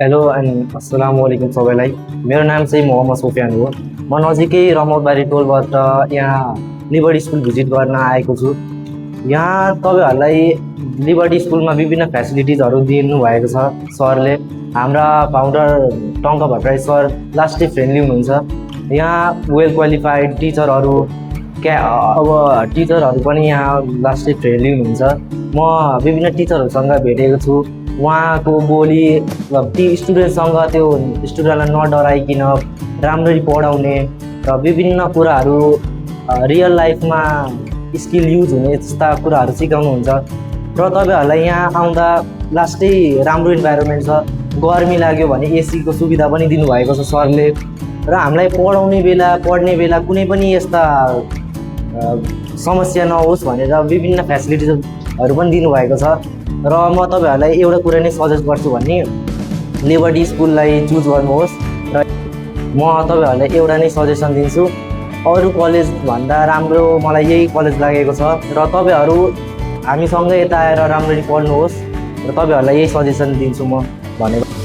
Hello and अस्सलाम वालेकुम सबैलाई। मेरो नाम चाहिँ मोहम्मद सोफियान हो। म नजिकै रमतबारी टोलबाट यहाँ लिबर्टी स्कुल भिजिट गर्न आएको छु। यहाँ तपाईँहरूलाई लिबर्टी स्कुलमा विभिन्न फेसिलिटिजहरू दिनुभएको छ सरले। हाम्रा फाउन्डर टङ्क भट्टराई सर लास्टै फ्रेन्डली हुनुहुन्छ। यहाँ वेल क्वालिफाइड टिचरहरू अब टिचरहरू पनि यहाँ लास्टै फ्रेन्डली हुनुहुन्छ। म विभिन्न टिचरहरूसँग भेटेको छु। उहाँको बोली ती स्टुडेन्टसँग त्यो स्टुडेन्टलाई नडराइकन राम्ररी पढाउने र विभिन्न कुराहरू रियल लाइफमा स्किल युज हुने जस्ता कुराहरू सिकाउनुहुन्छ। र तपाईँहरूलाई यहाँ आउँदा लास्टै राम्रो इन्भाइरोमेन्ट छ। गर्मी लाग्यो भने एसीको सुविधा पनि दिनुभएको छ सरले। र हामीलाई पढ्ने बेला कुनै पनि यस्ता समस्या नहोस् भनेर विभिन्न फेसिलिटिजहरू पनि दिनुभएको छ। र म तपाईँहरूलाई एउटा कुरा नै सजेस्ट गर्छु भने लिबर्टी स्कुललाई चुज गर्नुहोस्। र म तपाईँहरूलाई एउटा नै सजेसन दिन्छु, अरू कलेजभन्दा राम्रो मलाई यही कलेज लागेको छ। र तपाईँहरू हामीसँगै यता आएर राम्ररी पढ्नुहोस् र तपाईँहरूलाई यही सजेसन दिन्छु म भनेको।